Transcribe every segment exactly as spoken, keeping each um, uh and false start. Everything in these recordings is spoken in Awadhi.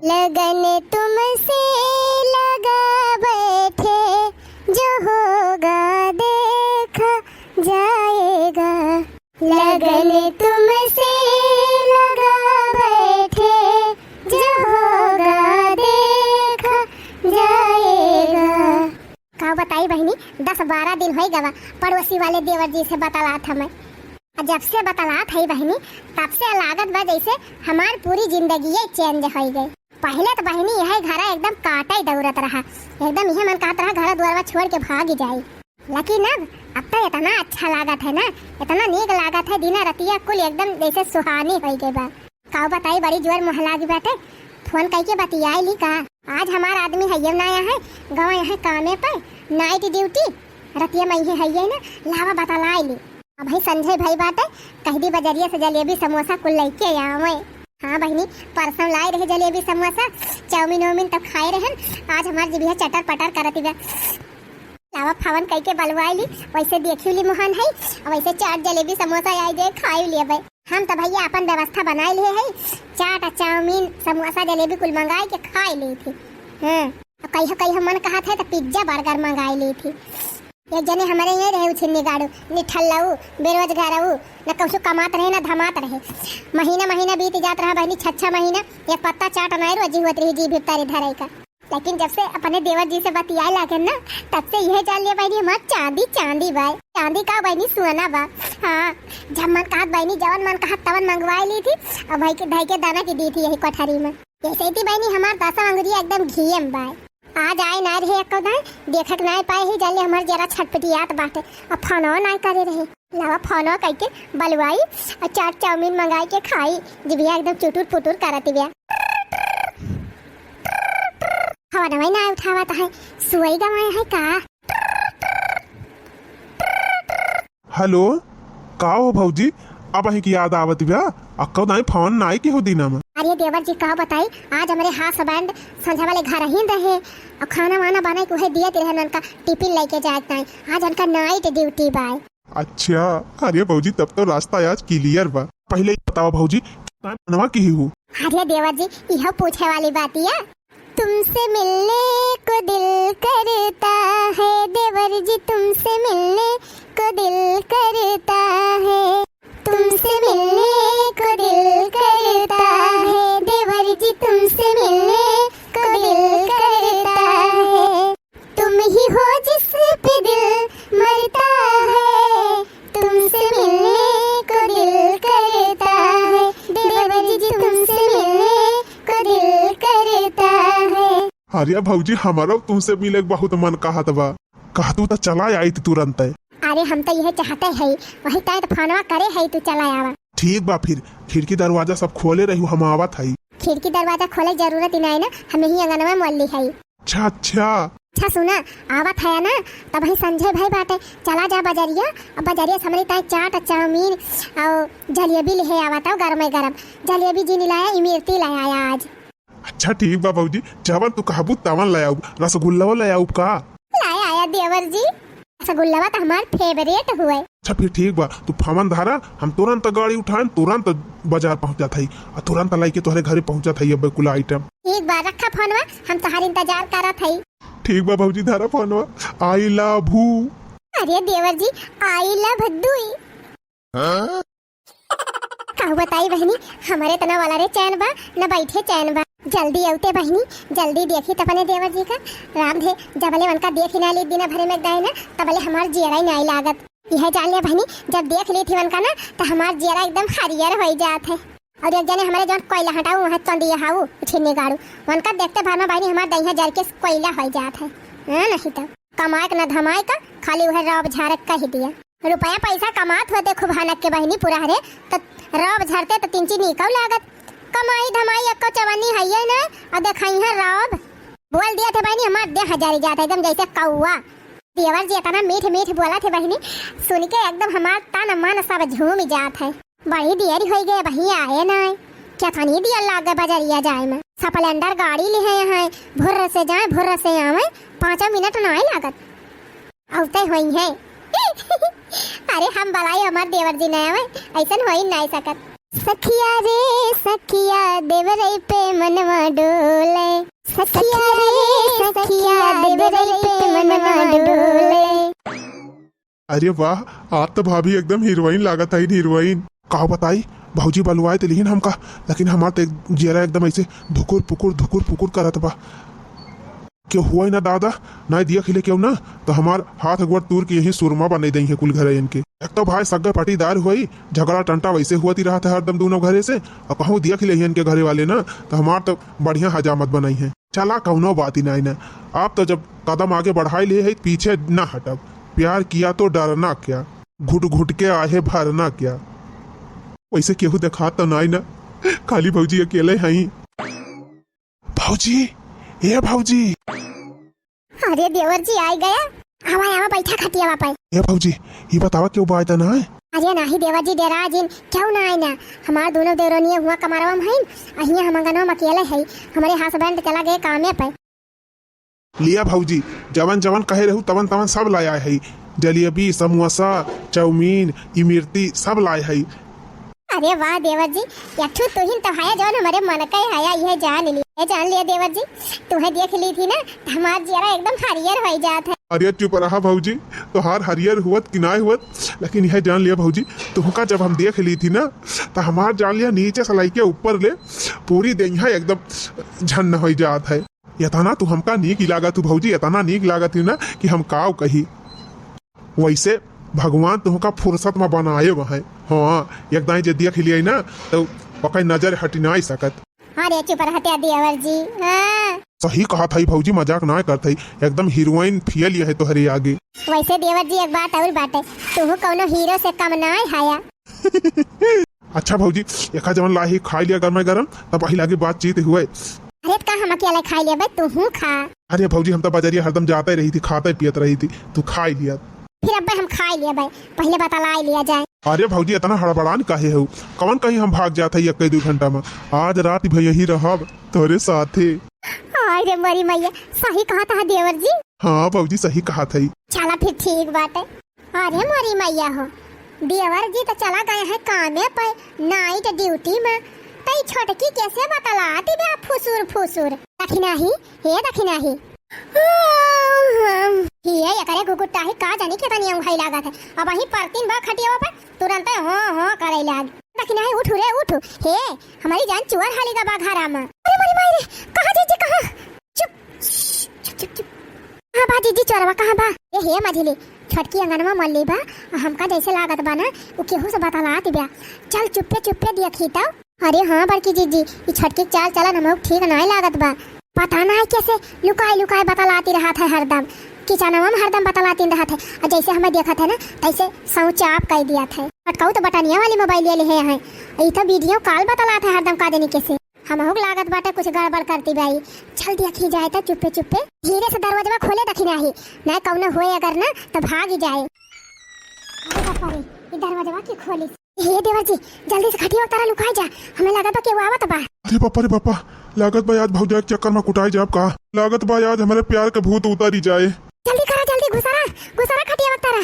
लगन तुमसे लगा बैठे, जो होगा देखा जाएगा। लगन तुमसे लगा बैठे, जो होगा देखा जाएगा। का बताई बहिनी, दस बारह दिन होइ गवा पड़ोसी वाले देवर जी से बतलात हमें। आ जब से बतलात हई बहिनी, तब से लागत बा जैसे हमार पूरी जिंदगिये change होइ गई। पहिले त बहिनी यह घरा एकदम काटे दौरत रहा, एकदम यह मन कहत रहा घर दुआरवा छोड़ के भाग ही जाई। लेकिन अब, अब तो इतना अच्छा लागत है ना, इतना नीक लागत है, दिना रतिया कुल एकदम जैसे सुहानी होइ गई बा। का बताई, बड़ी जोर मोह लागी बाटे। फोन कइके बतियाई ली का? आज हमार आदमी हइये ना आया है, गवा यहाँ कामे पे, night duty, रतिया में इहे हइये ना, लावा बतलाई ली। अबही संजय भाई बाटे, कह दी बजरिया से जलेबी समोसा कुल लइके आवे। हाँ बहिनी, परसों लाए रहे जलेबी समोसा, चाउमीन वाउमीन तब खाए रहन, आज हमार जिभिया चटर पटर करत बा। लावा फोन कइके बलवाई ली, वैसे देखी ली मोहन है, और वैसे चाट जलेबी समोसा आई जाए, खाई लेबे। हम तो भैया अपन व्यवस्था बनाए लिए है, चाट आ चाउमीन समोसा जलेबी कुल मंगाए के खाए ली थी। हाँ, और कहियो कहियो मन कहत है तो पिज्जा बर्गर मंगाए ली थी। एक जने हमारे यहीं रहे उछिन्नी गाड़ू, निठल्लऊ, बेरोजगारऊ, न कुछ कमात रहे न धमात रहे। महीना महीना बीत जात रहा बहिनी, छह छह महीना एक पत्ता चाट नाई रोजी होत रही जी भित्तारी धरे का। लेकिन जब से अपने देवर जी से बतियाए लागन ना, तब से यह जान लिया बहिनी हमार चांदी चांदी बा। चांदी का बहिनी, सोना बा। हाँ, जब मन कहत बहिनी, जवन मन कहत तवन मंगवाए ली थी, और भाई के, भाई के दाना की दी थी यही कोठरी में। जैसे थी बहिनी हमार दसा अंगुरिया एकदम घीएम बा। आज आए ना रहे एको दाई, देखक ना पाए ही, जान ले हमार जरा छटपटियात बाटे। अब फोनो ना करे रहे। लावा फोनो कइके बलवाई और चाट चाउमीन मंगाई के खाई, जिभिया एकदम चुटुर पुटुर करत बिया। फोनवा ना उठावत है, सोई गवाए है का? हेलो, का हो भौजी, अबहीं की याद आवत बा? अक्को दाई फोन नाई की हो दीना में। अरे देवर जी, का बताई, आज हमरे husband संझा वाले घर ही रहे और खाना वाना बनाए के उहे दिए रहे, उनका टिफिन लेके जाए ताई। आज उनका night duty बा। अच्छा, अरे भौजी, तब तो रास्ता आज clear बा। पहिले ई बतावा भौजी, ताई मनवा की ही हो? अरे देवर जी, इहो पूछे वाली बातिया। तुमसे मिलने को दिल करता है देवर जी, तुमसे मिलने को दिल करता है। तुमसे मिलने को दिल करता है देवर जी, तुमसे मिलने को दिल करता है। तुम ही हो जिस पे दिल मरता है, तुमसे मिलने को दिल करता है देवर जी, तुमसे मिलने को दिल करता है। अरे भौजी, हमारो तुमसे मिले के बहुत मन कहत बा, कहतू त चला आइत तुरंत। अरे हम तो यह चाहते है, वही तय तो फोनवा करे है, तू चला आवा। ठीक बा, फिर खिड़की दरवाजा सब खोले रही, हम आवत है। खिड़की दरवाजा खोले जरूरत ही नहीं ना, हम यही अंगनवा में मोल ली है। अच्छा, अच्छा। अच्छा सुना, आवत है ना, तब ही संजय भाई बाटे, चला जा बजरिया, अब बजरिया से हमरे ताई चाट, चाउमीन और जलेबी ले आवा, तो गरमे गरम जलेबी जी ने लाया, इमरती ले आया आज। अच्छा ठीक बा भौजी, जवन तू कहबू तवन ले आउब, रसगुल्ला ले आउब का? ले आया देवर जी, रसगुल्ला तो हमार favourite हुए। अच्छा फिर ठीक बा, तू फोन धारा, हम तुरंत गाड़ी उठाएन, तुरंत बाजार पहुँचत हई, आ तुरंत लइके तोहरे घरे पहुँचत हई अब कुल item। ठीक बा, रखा फोनवा, हम तोहार इंतजार करत हई। ठीक बा भौजी, धारा फोनवा। I love you। अरे देवर जी, I love दुई। हाँ? कहू बताई बहिनी, हमरे तना वाला रे चैन बा, न बैठे चैन बा। जल्दी अउते बहिनी, जल्दी देखी त अपने देवर जी का। राम धे, जबले उनका देखी ना ली दिना भरे में दाई ना, तबले हमार जियरा ही नाई लागत। यह जान ले बहिनी, जब देख ली थी उनका ना, त हमार जियरा एकदम हरियर होइ जात है। और एक जने हमरे जौन कोयला हटाऊ, वहाँ चंदिया हाऊ, छिन्नी गाड़ू, उनका देखते भर में बहिनी हमार दहिया जर के कोयला होइ जात है। हाँ, नहीं तो कमाए के न धमाए का, खाली वह रौब झारे कह दिया। रुपया पैसा कमात होते खूब हनक के बहिनी पुरहरे, त रौब झरते त तिनची नीकौ लागत। कमाई धमाई एक्को चवन्नी हइये न, अउ देखइहैं रौब। बोल दिया थे बहिनी, हमार देह जरि जात है एकदम जैसे कौआ। देवर जी इतना मीठ मीठ बोला थे बहिनी, सुन के एकदम हमार तन मन सब झूम जात है। बड़ी देर होइ गए, अबहीं आए नाय। केतनी देर लाग गए बजरिया जाए में। स्प्लेंडर गाड़ी लिहे हैं, भुर्र से जाए, भुर्र से आवे, पाँचों मिनट नाय लागत। अउते होइहैं। अरे हम बलाई, हमार देवर जी नाय आवे, अइसन होइ नाय सकत। सखिया रे सखिया, देवरई पे मनवा डोले। सखिया रे सखिया, देवरई पे मनवा डोले। अरे वाह, आप तो भाभी एकदम हीरोइन लागत है, हीरोइन। का बताई, भौजी बलवाए तो लिहिन हमका, लेकिन हमार तो एक जियरा एकदम ऐसे धुकुर पुकुर, धुकुर पुकुर करत बा। केहू हुआ ना दादा, ना दिया खिले केहू ना, तो हमार हाथ गोड़ तूर के यहीं सुरमा बनाई देई है कुल घरैयन के। एक तो भाई सग्गे पाटीदार हुई, झगड़ा टंटा वैसे हुआ ती रहत है हरदम दोनों घरे से, और कहूँ दिया खिले इनके घरे वाले ना, तो हमार तो बढ़िया हजामत बनाई है। चला, कौनो बात ही नाई ना। आप तो जब कदम आगे बढ़ाई लिए है, पीछे ना हटब। प्यार किया तो डरना क्या, घुट घुट के आहे भरना क्या। वैसे केहू देखात तो नाई ना, खाली भौजी अकेले हई। भौजी, ए भौजी। अरे देवर जी, आई गया। आवा, आवा, बैठा खटियावा पे। ए भौजी, ई बतावा, केहू बा त ना है? अरे नाही देवर जी, डेरा जिन, केहू ना आए ना। हमार दोनों देवरनिया हुआ कमरवा में हईन, अहिया हम अंगनवा में अकेले हई। हमरे हस्बैंड चला गए कामे पे। लिया भौजी, जवन जवन कहे रहू, तवन तवन सब लाया है। जलेबी, समोसा, चाउमीन, इमरती, सब लाए है। अरे वाह देवर जी, एक ठो तुहिन तो है, जौन हमरे मन के है, यह जान लिया, जान लिया देवर जी। तुहे देख ली थी ना, तो हमार जियरा एकदम हरियर हो जात है। अरे चुप रहा भौजी, तोहार हरियर हुवत कि नाय हुवत, लेकिन यह जान लिया भौजी, तुहका जब हम देख ली थी ना, तो हमार जान लिया नीचे से लइके ऊपर ले पूरी देहिया एकदम झन्न हो जात है। एतना तू हमका नीक लागत हू भौजी, एतना नीक लागत हू ना कि हम काव कही। वैसे भगवान तुहका फुर्सत में बनाए हुए हैं। हाँ, एक दाई जे देख लिया ना, तो ओकर नजर हटि नाई सकत। अरे चुप रहते देवर जी। हाँ। सही कहत हई भौजी, मजाक ना करत हई, एकदम हीरोइन फेल ये है तोहरे आगे। वैसे देवर जी, एक बात और बाटे, तू कौनो हीरो से कम ना हया। अच्छा भौजी, एका जवन लाही खाई लिया गरमे गरम, तब वही लागे बातचीत हुए। अरे त का हम अकेले खाई लेबे, तू हूँ खा। अरे भौजी, हम तो बजरिया हरदम जाते रही थी, खाते पियत रही थी, तू खाई लिया। फिर अब्बे हम खाई लेबे, पहले बतलाई लिया जाए। अरे भौजी, इतना हड़बड़ान काहे हो? कवन कहीं हम भाग जात है एक दो घंटा में? आज रात भर यहीं रहब तोरे साथे। हाय रे मोरी मैया, सही कहत है देवर जी। हाँ भौजी, सही कहत है। चला फिर ठीक बाटे। अरे मोरी मैया हो, देवर जी तो चला गए हैं कामे पे नाइट ड्यूटी में, तो ई छोटकी कैसे बतलाती बे फुसुर फुसुर। दखिनाही, हे दखिनाही। ये एकरे गुगुटाही का जानी केतनी औंघाई लागत है। अब वहीं परतीन बा खटियावा पर, तुरंते हों हों करे लाग। दखिनाही उठ रे उठ, हे हमारी जान चुअर हाली का बा घरा में। अरे मोरी माई रे, कहाँ जीजी कहाँ? चुप, श्श, चुप, चुप, चुप। कहाँ बा जीजी चोरवा, कहाँ बा? ए हे मझिली, छोटकी अंगनवा मल्ली बा, आ हमका जैसे लागत बा ना, उ केहू से बतलात बा। चल चुप्पे चुप्पे देखी तो। अरे हाँ बड़की जीजी, ई छोटकी के चाल चलन हमहू ठीक नाय लागत बा। पता नाय कैसे लुकाई लुकाई बतलाती रहत है हरदम, किचनवा में हरदम बतलाती रहत है। आ जैसे हमें देखत है ना, तैसे सौंचाप कई दियत है। छोटकऊ तो बटनिया वाली मोबाइल ले है, ई तो वीडियो कॉल बतलात है हरदम, का जानी कैसे। हमहू के लागत बाटे कुछ गड़बड़ करती बाई। चल देखी जाए तो चुप्पे चुप्पे धीरे से दरवाजवा खोले दखिनाही, ना कौनो होए अगर ना तो भागी जाए। अरे बाप रे, ई दरवाजवा के खोली। हे देवर जी, जल्दी से खटिया उतारा, लुकाई जा, हमें लागत बा केहू आवत बा। अरे बापा रे बापा, लागत बा आज भौजाई के चक्कर में कुटाई जाब का। लागत बा आज हमारे प्यार के भूत उतारी जाए। जल्दी करा, जल्दी घुसरा, घुसरा खटिया उतारा।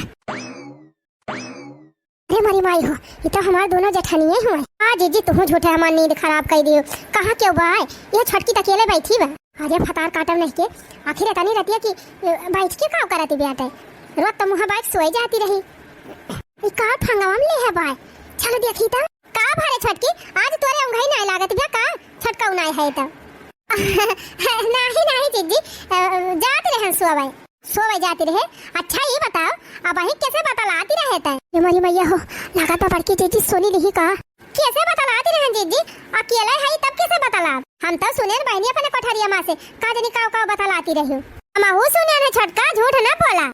अरे मोरी माई हो, ई तो हमार दोनों जेठनिये हुए। आ जीजी, तुहू झूठे हमार नींद खराब कर दियो। कहाँ केहू बा? ये छोटकी त अकेले बैठी बा। अरे फतार काटब नहीं के, आखिर इतनी रतिया की, अ, बैठ के का करत बाटे? रोज तो मुँह बैठ सोए जाती रही। ई का ठंगवा में ले है बा? चलो देखी तो। का भारे छोटकी, आज तोरे औंघाई नाय लागत बा का? छोटका नाय है तो। नाही, नाही जीजी, अ, जात रहन सोवे। सोवे जाती रहे। अच्छा, ई बताओ, अबहीं कैसे बतलाती रहे तै? ए मोरी मैया हो, लागत बा बड़की जीजी सुनी लिही का? कैसे बतलाती रहन जीजी? अकेले हई तब कैसे बतलाब? हम तो सुनेन बहिनी अपने कोठरिया मा से, का जानी काव काव बतलाती रही। हमहू सुनेन है छोटका, झूठ ना बोला।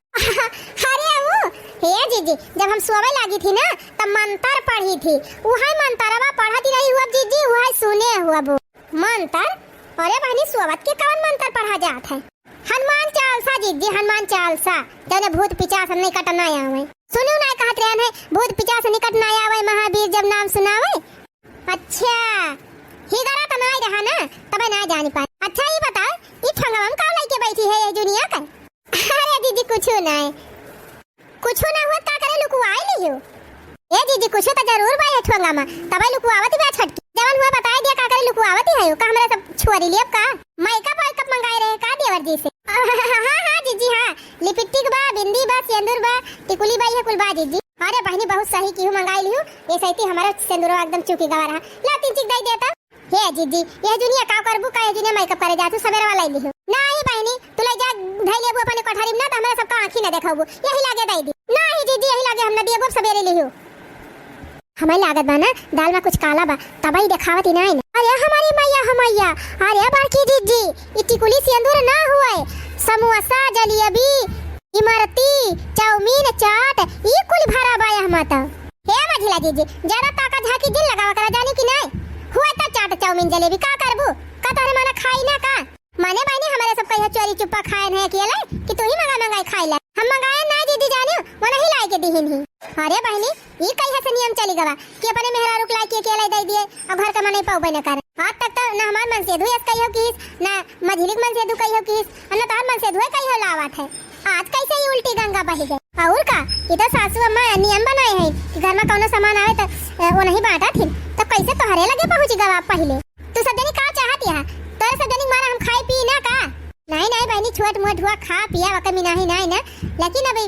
अरे ऊ, हे जीजी, जब हम सोवे लागी थी ना, तब मंतर पढ़ी थी। उहे मंतरवा पढ़ती रही हुआ जीजी, उहे सुने हुआ वो। मंतर? अरे बहिनी, सोवत के कवन मंतर पढ़ा जात है? हनुमान चालीसा जीजी, हनुमान चालीसा, जौने भूत पिचास निकट ना आवे। सुनू ना कहत रहन है, भूत पिचास निकट ना आवे, महावीर जब नाम सुनावे। अच्छा, हिगरा त नाय रहा ना, तबे ना जानी पाए। अच्छा, ई बताओ, ई ठंगवा में का लइके बैठी है ये जुनिया का? अरे जीजी, कुछू नाय। कुछू ना हुआ, का करे लुकुआई लियो? ए जीजी, कुछ तो जरूर बा ये ठोंगा मा, तबे लुकुआवत बा छोटकी। जवन हुआ बताई दिया, का करे लुकुआवत है, का हमरा सब छोरी लियब का? मेकअप वेकअप मंगाए रहे का देवर जी से? हाँ, हाँ, हाँ, जीजी, हाँ, लिपस्टिक बा, बिंदी बा, सेंदूर बा, टिकुली बा, ये कुल बा, जीजी। अरे बहिनी, बहुत सही किहू, मंगाई लिहू, ये सही थी, हमारा सेंदूरवा एकदम चुकी गवा रहा। ला, तीन चिक दे देता। हे जीजी, ये जुनिया का करबू, का ये जुनिया मेकअप करे जातू, सबेरे वाला ही लिहू। नाही बहिनी, तू ले जा, धई लेबू अपने कोठरी में ना, तो हमरा सबका आँखी ना देखाबू, यही लागे दे दी। नाही जीजी, यही लागे हम ना दियबू, अब सबेरे लिहू। हमें लागत बा ना, दाल में कुछ काला बा, तबई देखावत ही नाही ना। अरे हमारी मैया, हमैया, अरे बड़की जीजी, ई टिकुली सिंदूर ना हुए, समोसा, जलेबी, इमरती, चाउमीन, चाट, ई कुल भरा बा यहाँ त। हे मझिला जीजी, ज्यादा ताका झाकी जिन लगावा करा, जानी कि नाही? हुए त चाट, चाउमीन, जलेबी, का करबू? का तोहरे माना खाई ना का? माने बहिनी, हमारे सब कहिया चोरी चुप्पा खाए नहीं अकेले कि तू ही मंगा मंगाई खाई ला। हम मंगाए ना जीजी जानियो, वो नहीं लाई के दिहिन ही। अरे बहिनी, ई कहिया से नियम चली गवा कि अपने मेहरारू के लाई के अकेले दे दिए और घर का मने पाऊ बने करे। आज तक तो ना हमार मन से धुए कहियो किस, ना मझिली के मन से धु कहियो किस, और ना तोहर मन से धुए कहियो लावत है। आज कैसे ई उल्टी गंगा बही गई? और का, ई तो सासू अम्मा नियम बनाए हैं कि घर में कौनो सामान आवे तो, अ, वो नहीं बांटा थी, तो कैसे तोहरे लगे पहुँच गवा पहले? तू सब जनी का चाहत यहाँ? तोरे सब जनी के मारा हम खाई पी ना का? नाही, नाही बहिनी, छोट मोट हुआ, खा पिया, वके मिनाही नाही ना, लेकिन अभी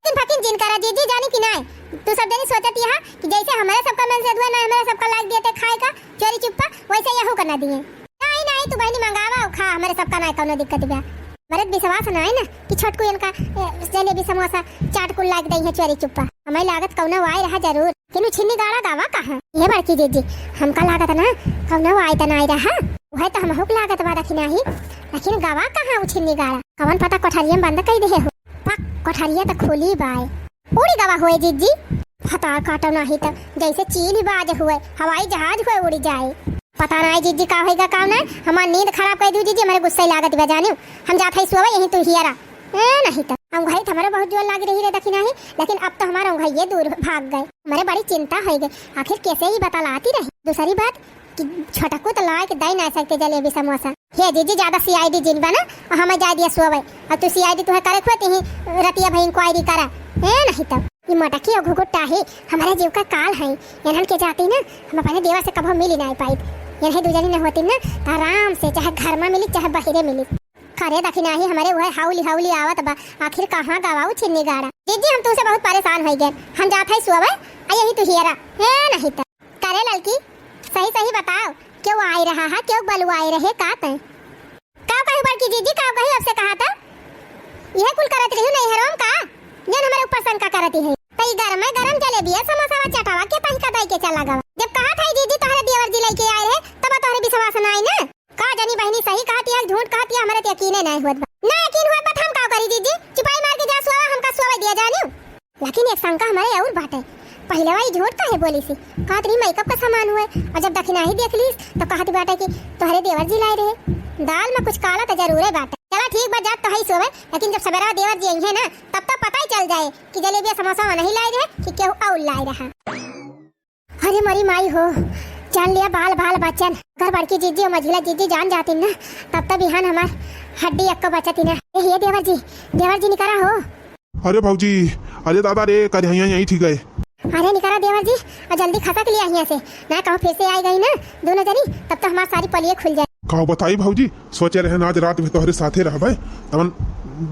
दिन फकिन जिन करा जीजी, जानी कि नाही? तू सब जनी सोचत यहाँ कि जैसे हमारे सबका मन से धुए ना, हमारे सबका लाग दिए ते खाए का चोरी चुप्पा, वैसे यहू का ना दिए। नाही, नाही, तू बहिनी मंगावा और खा, हमारे सबका नाही कौनो दिक्कत बा। मरद विश्वास नाही ना कि छोटकू इनका, ए, जलेबी समोसा चाट कुल लाग दई है चोरी चुप्पा। हमें लागत कौनो वाई रहा जरूर। किनु छिन्नी गाड़ा गावा कहाँ? ये बड़की जीजी, हमका लागत ना कौनो आई त नाई रहा। वह तो हमहू के लागत बा दखिनाही, लेकिन गवा कहाँ उ छिन्नी गाड़ा? कवन पता कोठरिया में बंद कई देहे हो। पक, कोठरिया त खुली बाय। उड़ी गवा हुए जीजी। फतार काटो नाही त जैसे चील ही बाज हुए, हवाई जहाज हुए उड़ी जाए। पता नाही जीजी का होइगा का ना, हमार नींद खराब कर दू जीजी, हमारे गुस्से लागत बा जानियो। हम जात हई सोवे यहीं तू हियरा। ए, नहीं तो। अंगुहाई तो हमारे बहुत जोर लाग रही रे दखिनाही, लेकिन अब तो हमारा अंगुहाइये दूर भाग गए। हमारे बड़ी चिंता हो गई, आखिर कैसे ही बतलाती रही। दूसरी बात कि छोटकू तो लाए के दे ना सकते जलेबी समोसा। हे जीजी, ज्यादा सीआईडी जिन बना और हमें जा दिया सोवे। और तू सीआईडी तुहे करे खुद ही रतिया भाई इंक्वायरी करा। ए, नहीं तो। ये मोटकी और घुघुट्टा ही हमारे जीव का काल है। इन्हन के जाती ना, हम अपने देवर से कभो मिल ही नहीं पाई। इन्हें दू जनी न होती ना, तो आराम से चाहे घर में मिली, चाहे बहिरे मिली। करे दखिनाही हमरे उहे हाउली हाउली आवत बा, आखिर कहाँ गवाऊ छिन्नी गाड़ा? जीजी, हम तुमसे बहुत परेशान होइ गए, हम जात है सोवे, आ यही तू हियरा। ए, नहीं तो। करे ललकी, सही सही बताओ, क्यों आई रहा है, क्यों बलुआए रहे, का तय? का कही बड़की जीजी, का कही, अब से कहा था? यह कुल करत रही नहीं हरोम का, जन हमारे ऊपर शंका करती है। तो ये गरम है, गरम जलेबी है, समोसा वा चटावा के तही का दई के चला गवा। जब कहा था जीजी तोहरे देवर जी लेके आए रहे, तब तोहरे विश्वास ना आई ना। का जानी बहिनी सही कहत या झूठ कहत या, हमरे त यकीने नाय होत बा। ना यकीन होत बा त हम का करी जीजी? चुपाई मार के जा सोवा, हमका सोवे दिया जानियो। लेकिन एक शंका हमरे और बाटे, पहिले वाली झूठ काहे बोली सी? कहत रही मेकअप का सामान हुए, और जब दखिनाही देख लीस तो कहत बाटे कि तोहरे देवर जी लाए रहे। दाल में कुछ काला तो जरूरे बाटे। चला ठीक बा, जात तो है सोवे, लेकिन जब सवेरा देवर जी अइहे ना, तब तो पता ही चल जाए कि जलेबिया समोसा वह नहीं लाए रहे कि केहू और लाए रहा। अरे मोरी माई हो, जान लिया बाल बाल बचन। अगर बड़की जीजी और मझिला जीजी जान जाती ना, तब तो बिहान हमार हड्डी अक्को बचती ना। ए, ये देवर जी, देवर जी निकरा हो। अरे भौजी, अरे दादा रे, करिहैया यहीं ठीक है। अरे निकरा देवर जी, और जल्दी खसक लिया हियाँ से, ना कहूँ फिर से आई गई ना दोनों जनी, तब तो हमार सारी पलिये खुल जाए। का बताई भौजी, सोचे रहे ना आज रात में तोहरे साथे रहबे, तवन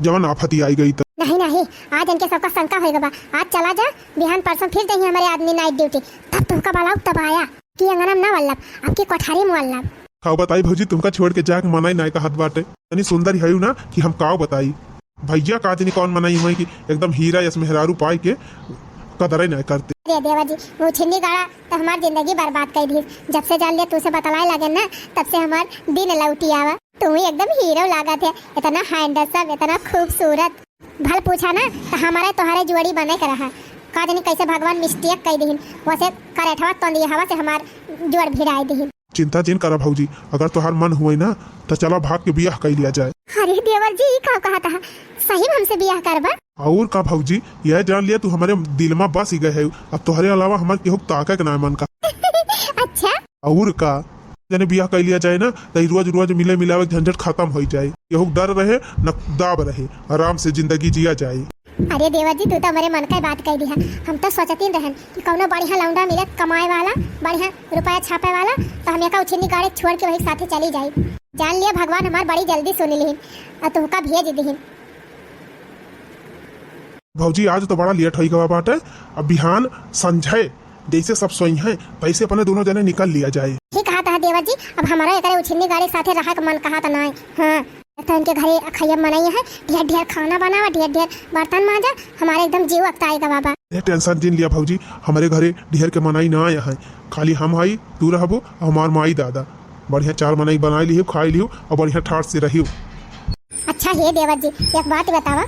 जवन आफत ही आई गई तो। नहीं नहीं, आज इनके सबका शंका होएगा बा, आज चला जा, बिहान परसों फिर जइहे हमारे आदमी नाइट ड्यूटी, तब तुमका बलाऊ तब आया कि अंगना में ना वल्लब, आपकी कोठारी में वल्लब। का बताई भौजी, तुमका छोड़ के जाके मनाई नाय कहत बाटे। इतनी सुंदर हयू ना कि हम का बताई। भैया का जनी कौन मनाई हुई कि एकदम हीरा यस मेहरारू पाई के कदरे नाय करते। अरे देवर जी, वो छिन्नी गाड़ा तो हमार जिंदगी बर्बाद कर दी। जब से जान लिया तुझसे बतलाए लगे ना, तब से हमार दिन लौटी आवा। तू ही एकदम हीरो लागत है, इतना हैंडसम, इतना खूबसूरत। भल पूछा ना, तो हमारे तोहरे जोड़ी बने के रहा। का जानी कैसे भगवान मिस्टेक कई दिहिन, वैसे करेठवा तोंदी हवा से हमार जोड़ भिड़ाई दिहिन। चिंता जिन करा भौजी, अगर तोहार मन हुए ना, तो चला भाग के बियाह कई लिया जाए। अरे देवर जी, ई का कहा था? सही में हमसे बियाह करबा? और का भौजी, यह जान लिया तू हमारे दिल में बस ही गए है, अब तोहरे अलावा हमार केहू ताके के ना मन का। अच्छा? और का, जने बियाह कर लिया जाए ना, तो ई रोज रोज मिले मिलावे के झंझट खत्म हो जाए, केहू डर रहे न दाब रहे, आराम से जिंदगी जिया जाए। अरे देवर जी, तू तो हमरे मन का बात कह दिहा। हम तो सोचतीन रहन कि कौनो बढ़िया लौंडा मिले, कमाए वाला, बढ़िया रुपया छापे वाला, तो हम एका उछिन्नी गाड़े छोड़ के वही साथे चली जाई। जान लिया, भगवान हमार बड़ी जल्दी सुन लिहिन और तुमका भेज दिहिन। भौजी, आज तो बड़ा लेट होई गवा बाटे। अब बिहान संझय जैसे सब सोई हैं, तैसे अपने दोनों जने निकल लिया जाए। ठीक कहा था देवर जी, अब हमारा एकरे उछिन्नी गाड़ी साथे रहा के मन कहा था ना। हाँ, तो इनके घरे खैया मनई है, ढेर ढेर खाना बनावा, ढेर ढेर बर्तन मांजा, हमारे एकदम जीव अकताएगा बाबा। ये टेंशन जिन लिया भौजी, हमारे घरे ढेर के मनई ना आया है, खाली हम हई, तू रहबो, हमार माई दादा। बढ़िया चार मनई बनाई लिहियो, खाई लिहियो और बढ़िया ठाट से रहियो। अच्छा हे देवर जी, एक बात बतावा,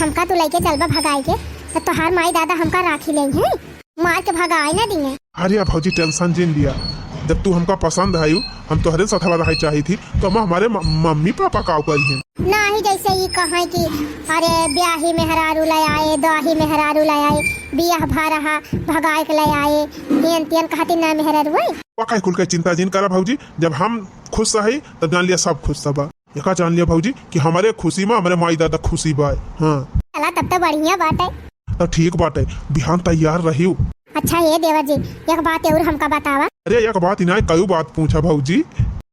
हमका तू लइके चलबा भगाई के, तो तोहार माई दादा हमका राखी लेई हैं, मार के भगाई ना दिए। अरे भौजी, टेंशन जिन लिया, जब तू हमका पसंद है, हम तोहरे साथ रहे चाही थी, तो हम हमारे म-, मम्मी पापा का ऊपर हैं। नाही, जैसे ई कहें कि अरे ब्याही मेहरारू ले आए, दाही मेहरारू ले आए, बियाह भा रहा, भगाए के ले आए, एन तेन कहती ना मेहरारू है। पकाई कुल के चिंता जिन करा भौजी, जब हम खुश रही तब जान लिया सब खुश बा। एका जान लिया भौजी कि हमारे खुशी में हमारे माई दादा खुशी बा। हाँ। चला, तब तो बढ़िया बात है। तो ठीक बात है, बिहान तैयार रहियो। अच्छा हे देवर जी, एक बात और हमका बतावा। अरे एक बात ही ना, कई बात पूछा भौजी।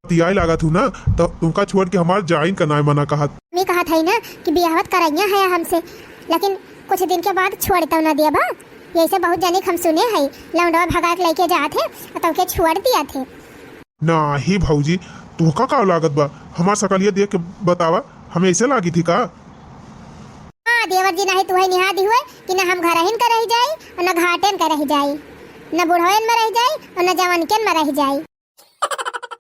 तियाई लागत हूँ ना, तो तुमका छोड़ के हमार जाइन का नाय मना कहत। मैं कहत है ना कि बियाहवत करैया है हमसे, लेकिन कुछ दिन के बाद छोड़ तो ना दिया बा। यही से बहुत जनिक हम सुने है, लौंडवा भगा के लेके जात है, तो के छोड़ दिया थे। नाही भौजी, तुहका का लागत बा? हमार सकलिया देख के बतावा, हमें ऐसे लागी थी का? हाँ देवर जी, नाही तुहे निहा दी हुए कि न हम घरहिन का रह जाई और न घाटेन का रह जाई, न बुढ़वेन में रह जाई और न जवनकेन में रह जाई।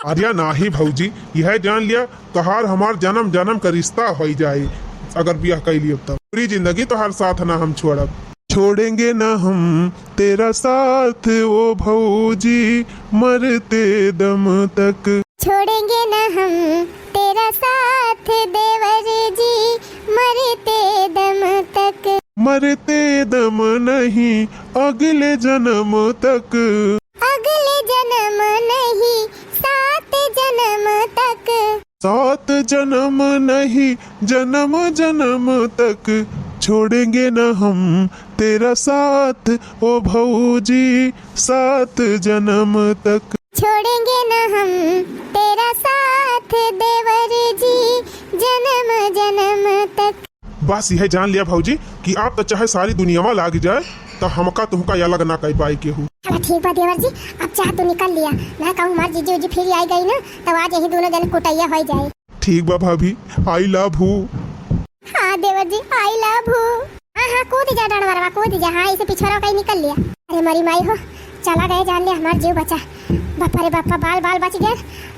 अरे नाही भौजी, यह जान लिया, तोहार हमार जन्म जन्म का रिश्ता होई जाई, अगर बियाह कई लियो तब पूरी जिंदगी तोहार साथ ना हम छोड़ब। छोड़ेंगे ना हम तेरा साथ ओ भौजी, मरते दम तक। छोड़ेंगे ना हम तेरा साथ देवर जी, मरते दम तक। मरते दम नहीं, अगले जन्म तक। अगले जन्म नहीं, सात जन्म तक। सात जन्म नहीं, जन्म जन्म तक। छोड़ेंगे ना हम तेरा साथ ओ भौजी, सात जन्म तक। छोड़ेंगे ना हम तेरा साथ देवर जी, जन्म जन्म तक। बस यह जान लिया भौजी कि आप तो चाहे सारी दुनिया में लाग जाए, तो हमका तुमका अलग ना कर पाए केहू। चला ठीक बा देवर जी, अब चाह तू निकल लिया, ना कहूँ हमार जीजी उजी फिर आई गई ना, तब आज यही दोनों जने कुटैया हो जाए। ठीक बा भाभी, I love you। हाँ देवर जी, I love you। हाँ हाँ, कूद जा डंडवरवा, कूद जा। हाँ, इसे पिछोरा कहीं निकल लिया। अरे मरी माई हो, चला गए जान लिया हमार जीव बचा। बापा रे बापा, बाल बाल बच गए।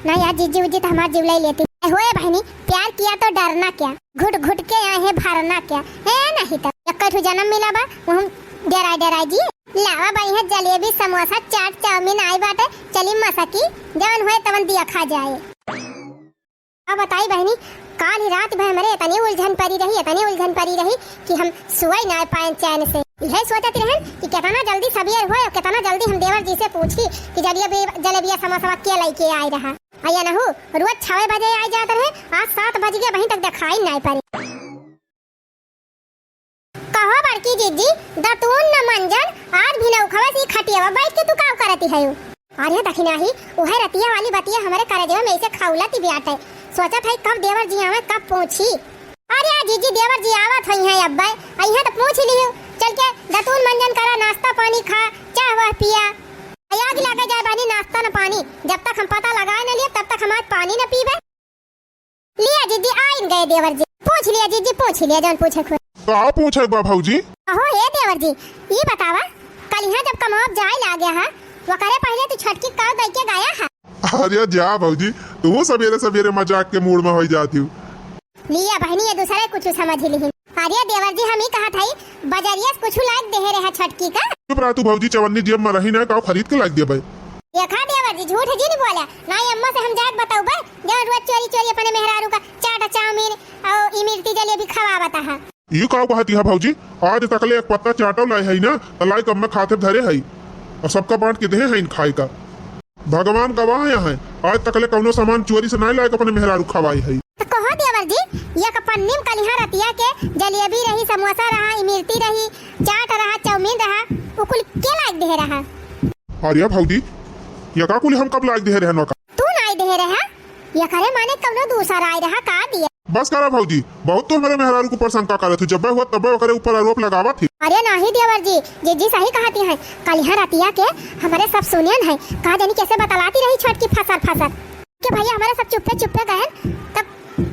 ना यार, जीजी उजी तो हमार जीव ले लेती। होए बहनी, प्यार किया तो डरना क्या, घुट घुट के आए हैं भरना क्या, है नहीं तो एक ठो जन्म मिला बा, वो हम डेराए डेराए जी। लावा बढ़िया जलेबी, समोसा, चाट, चाउमीन आई बाटे, चली मसकी, जवन होए तवन दिया खा जाए। अब बताई बहनी, काल ही रात भर हमरे इतनी उलझन पड़ी रही, इतनी उलझन पड़ी रही कि हम सोए ना पाए चैन से। यह सोचत रहन कि कितना जल्दी सबेर होए और कितना जल्दी हम देवर जी से पूछी कि जलेबी, जलेबिया समोसा के लेके आए रहा। अया नहु, रोज छवे बजे आ जात रहे, आज सात बज गए, अबहीं तक दिखाई नाय पड़े। कहो बड़की जीजी, दतून न मंजन, आज भी नौखवा से खटियावा बैठ के तू का करती है? अरे दखिनाही, उहे रतिया वाली बतिया हमरे करेजवा में ऐसे खौलती बाटे। सोचत है कब देवर जी आवे, कब पूछी। अरे आ जीजी, देवर जी आवत होई हैं अब्बे, अइहें तो पूछ लियो। चल के दतून मंजन करा, नाश्ता पानी खा, चाह वाह पिया। आग लगे जाए बानी नाश्ता न पानी, जब तक हम पता लगाए न लिए तब तक हम आज पानी न पीबे। लिया जीजी, आइन गए देवर जी। पूछ लिया जीजी, पूछ लिया जौन पूछे खुए। का पूछे बा भौजी? अहो हे देवर जी, ई बतावा, कल यहाँ जब कमाब जाए लागे हा, वकरे पहले तू छोटकी का दई के गया हा? अरे जा भौजी, तू सबेरे सबेरे मजाक के मूड में होई जाती हूँ। लिया बहनी, ये दूसरे कुछ समझ ही लिहिन। अरे देवर जी, हम ही कहत हई, बजरिया से कुछ लायक देहे रहा छोटकी का। चुप रहा तू भौजी, चवन्नी जेब में रही ना, का खरीद के लायक देबे? देखा देवर जी, झूठ जिन बोला, ना अम्मा से हम जाके बतौबे, जौन रोज चोरी चोरी अपने मेहरारू का चाट, चाउमीन और इमरती जलेबी खवावत है। ई का कहती है भौजी, आज तकले एक पत्ता चाटो लाए है ना, तो लाई कम में खाते धरे है, और सबका बांट के देहे है खाए का। भगवान गवाह है, आज तकले कौनो सामान चोरी से नहीं लाए अपने मेहरारू खवाए है। तो कहो देवर जी, एक पन्नी में कलिहा रतिया के जलेबी रही, समोसा रहा, इमरती रही, चाट रहा, चाउमीन रहा, उ कुल के लाइक देहे रहा? अरे भौजी, ये का कुल हम कब लाइक देहे रहन का? तू नाई देहे रहा? एकरे माने कौनो दूसर आए रहा का दिया? बस करा भौजी, बहुत तू हमरे मेहरारू के ऊपर शंका करत हू। जब्बे हुआ तब्बे ओकरे ऊपर आरोप लगावत ही। अरे नाही देवर जी, जीजी सही कहती हैं। कलिहा रतिया के हमरे सब सुनेन है, का जानी कैसे बतलाती रही छोटकी फसर फसर। के भैया हमरे सब चुप्पे चुप्पे गएन, तब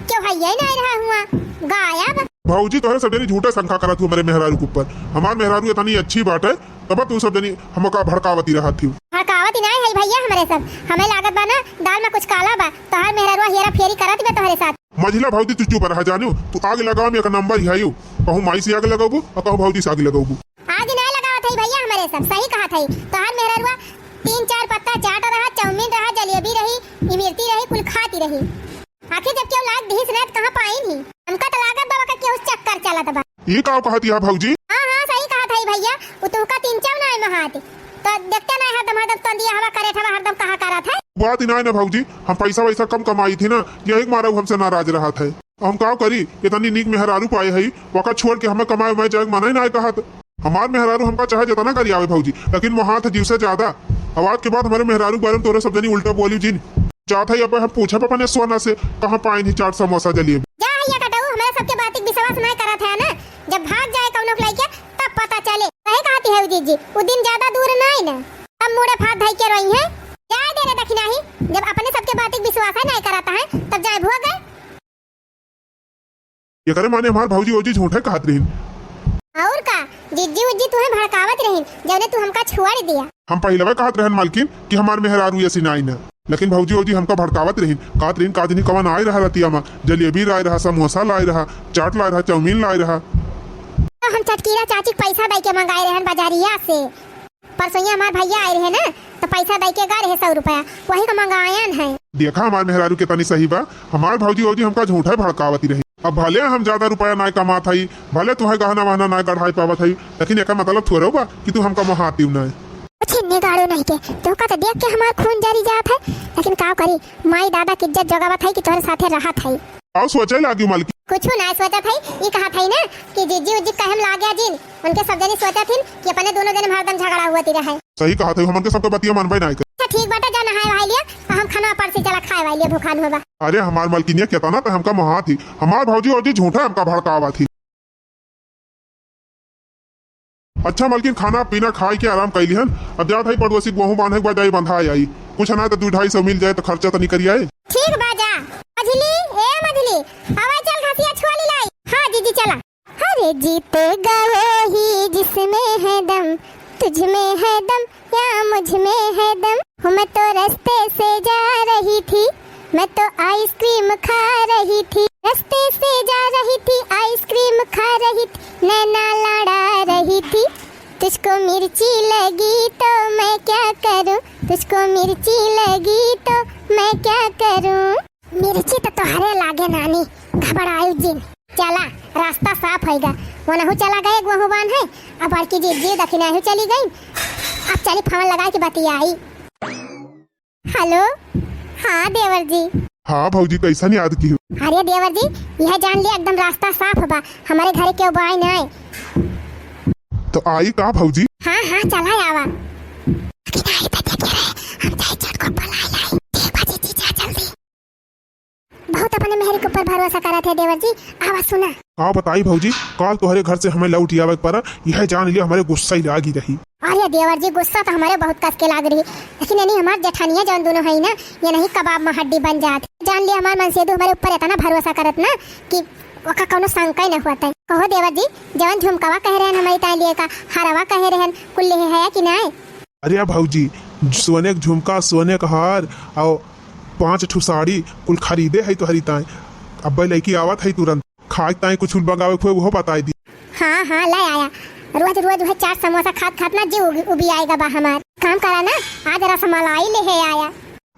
क्यों भैया ही नहीं रहा हुआ, गायब। भौजी तोहरे सब जनी झूठे शंका करत हू हमरे मेहरारू के ऊपर। हमार मेहरारू इतनी अच्छी बात है, तब तू सब जनी हमका भड़कावती रहत हू। भड़कावती नहीं है भैया हमरे सब, हमें लागत बा ना दाल में कुछ काला बा। तोहार मेहररुआ हेरा फेरी करत बा तोहरे साथ। मझिला भौजी तू चुप रहा जानू, तू आग लगावे में एक नंबर ही आयु। कहूँ माई से आग लगाबू और कहूँ भौजी से आग लगाबू। आग ना लगावत है भैया हमरे सब, सही कहत है। तोहार मेहररुआ तीन चार पत्ता चाट रहा, चाउमीन रहा, जलेबी रही, इमरती रही, कुल खाती रही। आखिर जब क्यों लाग दिहिस ना त कहाँ पाइन ही? हमका त लागत बा ओकर केहू चक्कर चलत बा। ई का कहत है भौजी? हाँ, हाँ, सही कहत है भैया। उ तुहका तीन चाव ना है महात। तो देखते ना हरदम, हरदम तंदिया हवा करे हवा हरदम कहा करत है। बात ही ना है ना भौजी, हम पैसा वैसा कम कमाई थी ना, यही के मारा उ हमसे नाराज रहत है। हम का करी, इतनी नीक मेहरारू पाए है, वका छोड़ के हमें कमाए उमाए जाए के मना ही ना है कहत। हमार मेहरारू हमका चाहे जितना गरियावे भौजी, लेकिन मोहात है जीव से ज्यादा। अब आज के बाद हमरे मेहरारू के बारे में तोरे सब जनी उल्टा बोली जिन। जात है अब हम पूछब अपने सोना से, कहाँ पाइन ही चाट समोसा जलेबी। जा हैया कटऊ, हमरे सबके बात के विश्वास नहीं करत है ना। जब भाग जाए कौनो के लइके, तब पता चले। सही कहती है जीजी, उ दिन ज्यादा दूर नहीं ना, तब मुड़े फात धई के रोई है। जाए दे रे दखिनाही, जब अपने सबके बात के विश्वास है नहीं करत है, तब जाए भोग है। एकरे माने हमार भौजी ओजी झूठे कहत रहिन। और का, जिज्जी उज्जी तुहे भड़कावत रहिन, जौने तू हमका छोड़ दिया। हम पहिलवे कहत रहन मालकिन कि हमार मेहरारू ऐसी नाई ना, लेकिन भौजी ओजी हमका भड़कावत रहिन, कहत रहिन का जनी कवन आए रहा रतिया मा, जलेबी लाए रहा, समोसा लाए रहा, चाट लाए रहा, चाउमीन लाए रहा। तो हम चटकीरा चाची के पैसा दे के मंगाए रहन बाजारिया से। परसोइया हमार भैया आए रहे ना, तो पैसा दे के गा रहे सौ रुपया, वही का मंगायन है। देखा हमार मेहरारू के तनी सही बा, हमार भौजी ओजी हमका झूठा भड़कावती रही। अब भले हम ज्यादा रुपया नाय कमात हई, भले तुम्हें गहना वहना नाय गढ़ाई पावत हई, लेकिन एकर मतलब थोड़ो बा कि तू हमका मोहाती नाय। छिन्नी गाड़ो नहीं के, तोहका तो देख के हमार खून जरी जात है, लेकिन का करी, माई दादा के इज्जत जोगावत है कि तोहरे साथे रहत है। आओ सोचे लागी मालकिन। कुछ ना सोचत है, ई कहत है ना कि जिज्जी उज्जी कहम लागे जिन, उनके सब जनी सोचत हिन कि अपने दोनों जने में हरदम झगड़ा हुआ ती रहे। सही कहत है, हमन के सबके बतिया मानबे नाय करे। अच्छा ठीक बाटे, जा नहाए वहाए लिया, आ हम खाना परसी चला खाए वाए लिया, भूखान हुआ बा। अरे हमार मलकिनिया केतना त हमका मोहात ही, हमार भौजी ओजी झूठा हमका भड़कावत ही। अच्छा मलकिन, खाना पीना खाई के आराम कैली हन, अब जात है पड़ोसी गोहूं बांधे के बाद जाई बंधा आई, कुछ ना तो दू ढाई सौ मिल जाए तो खर्चा तो निकल आए। ठीक बा जा। मझली, ए मझली, आवा चल घसिया छुआ ली लाई। हाँ जीजी चला। अरे जीत गए ही जिसमें है दम, तुझ में है दम या मुझ में है दम। हूँ मैं तो रास्ते से जा रही थी, मैं तो आइसक्रीम खा रही थी, रास्ते से जा रही थी, आइसक्रीम खा रही थी, नैना लड़ा रही थी। तुझको मिर्ची लगी तो मैं क्या करूँ, तुझको मिर्ची लगी तो मैं क्या करूँ। मिर्ची तो तोहरे लागे नानी, घबरायु जिन। चला, रास्ता साफ होइगा। वनहु चला गए, गोहूं बांधे, अब बड़की जिज्जी दखिनाहु चली गई। अब चली फोन लगाए के बतियाई। हेलो, हाँ देवर जी। हाँ भौजी, कैसन याद की हो? अरे देवर जी, यह जान लिया एकदम रास्ता साफ बा, हमारे घरे केहू बाय नाय। तो आई का भौजी? हाँ, हाँ, चला आवा। लेकिन आई तो देखे रहे, हम जाए चट को बुलाए लाई। ठीक बा जीजी, जा जल्दी। बहुत अपने मेहरी के ऊपर भरोसा करत है देवर जी। आवा सुना। का बताई भौजी, काल तोहरे घर से हमें लौट आवे के पड़ा, यह जान लिया हमारे गुस्सा ही लागी रही। अरे देवर जी, गुस्सा तो हमारे बहुत कस के लाग रही, लेकिन यानी हमार जेठानिया जौन दोनों है ना, ये नहीं कबाब में हड्डी बन जात। जान लिया हमार मनसेदू हमारे ऊपर इतना भरोसा करत ना कि ओका कौनो शंका ही न होत है। कहो देवर जी, जौन झुमकावा कह रहे हैं हमारी ताई लिए का, हरवा कह रहे हैं, कुल ले है कि नाय? अरे भौजी, सोने के झुमका, सोने का हार और पाँच ठो साड़ी कुल खरीदे है तोहरी ताई। अब लड़की आवत है तुरंत, खाए ताई कुछ मंगावे के हुए वो बताई दी। हाँ, हाँ, ले आया। रोज, रोज वह चाट समोसा खात, खात ना जीव उबी, उबी आएगा बा हमार। काम करा ना, आज रसमलाई ले है आया।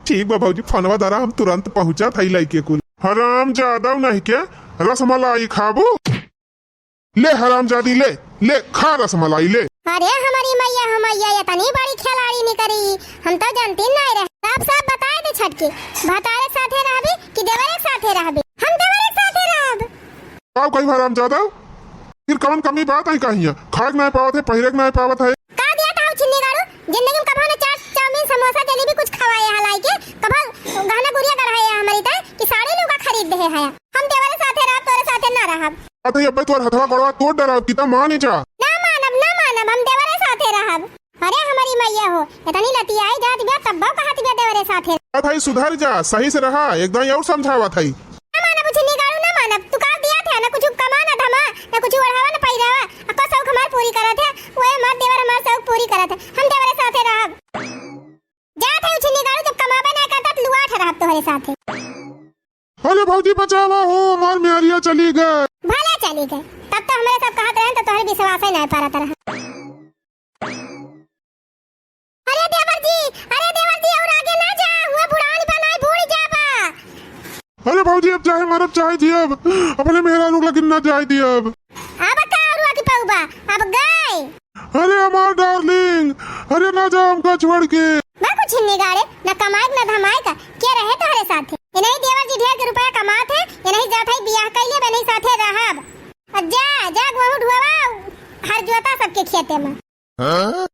ठीक बा भौजी, फोनवा धरा, हम तुरंत पहुँचा था लड़के कुल। हराम ज्यादा नहीं क्या, रसमलाई खाबू? ले हरामजादी, ले, ले खा रसमलाई, ले। अरे हमारी मैया, हम मैया, ये तनी बड़ी खिलाड़ी निकरी, हम तो जानती नहीं रहे। साफ साफ बताए दे छटकी, भतारे साथे रहबी कि देवरे साथे रहबी? हम देवरे का कही हरामजादा? फिर कवन कमी बात है कहिया? खाए के नाय पावत है, पहिरे के नाय पावत है। का दिया था छिन्नी गाड़ू? जिंदगी में कभो न चाट, चाउमीन, समोसा, जलेबी कुछ खवाए हलाई के, कभो गहना गुरिया गढ़ाए हमारी तय कि साड़ी लुगा खरीद दे है। हम देवरे साथे रहब, तोरे साथे ना रहब। अतई अब्बे तोर हथवा गोड़वा तोड़ डराब, किता माने जा। ना मानब, ना मानब, हम देवरे साथे रहब। अरे हमारी मैया हो, इतनी लतियाई जात बिया, तब्बो कहत बिया देवरे साथे। अतई सुधर जा, सही से रहा, एक दाई और समझावत हई। ना मानब, छिन्नी गाड़ू ना मानब, तू का दिया था, ना कुछ कमा ना धमा, ना कुछ ओढ़ावा ना पहिरावा, अको शौक हमार पूरी करत है, वो हमार देवर हमार शौक पूरी करत है, हम देवरे साथे रहब। जात है छिन्नी गाड़ू, जब कमाबे ना करता, तो लुआठ रहब तोहरे साथे। अरे भौजी बचावा हो, हमार मेहरिया चली गए। भला चली गए, तब तो हमरे सब कहत रहे तो तोहरे विश्वास ही नहीं परत रहा। अरे देवर जी, अरे देवर जी, और आगे ना जा, हुआ बुढ़ान बनाए बूढ़ जाबा। अरे भौजी, अब चाहे मरब चाहे जियब, अपने मेहरारू लगिन ना जाए दियब। अब का और आगे पौबा, अब गए। अरे हमार डार्लिंग, अरे ना जा हमका छोड़ के। बा कुछ छिन्नी गाड़े, ना कमाए ना धमाए का, के रहे तोहरे साथे? इन्हीं देवर जी ढेर के रुपया कमात है, इन्हीं जात है बियाह कैले, इन्हीं साथे रहब। और जा, जा गेहूं ढुआवा, हर जोता सबके खेते में। हाँ?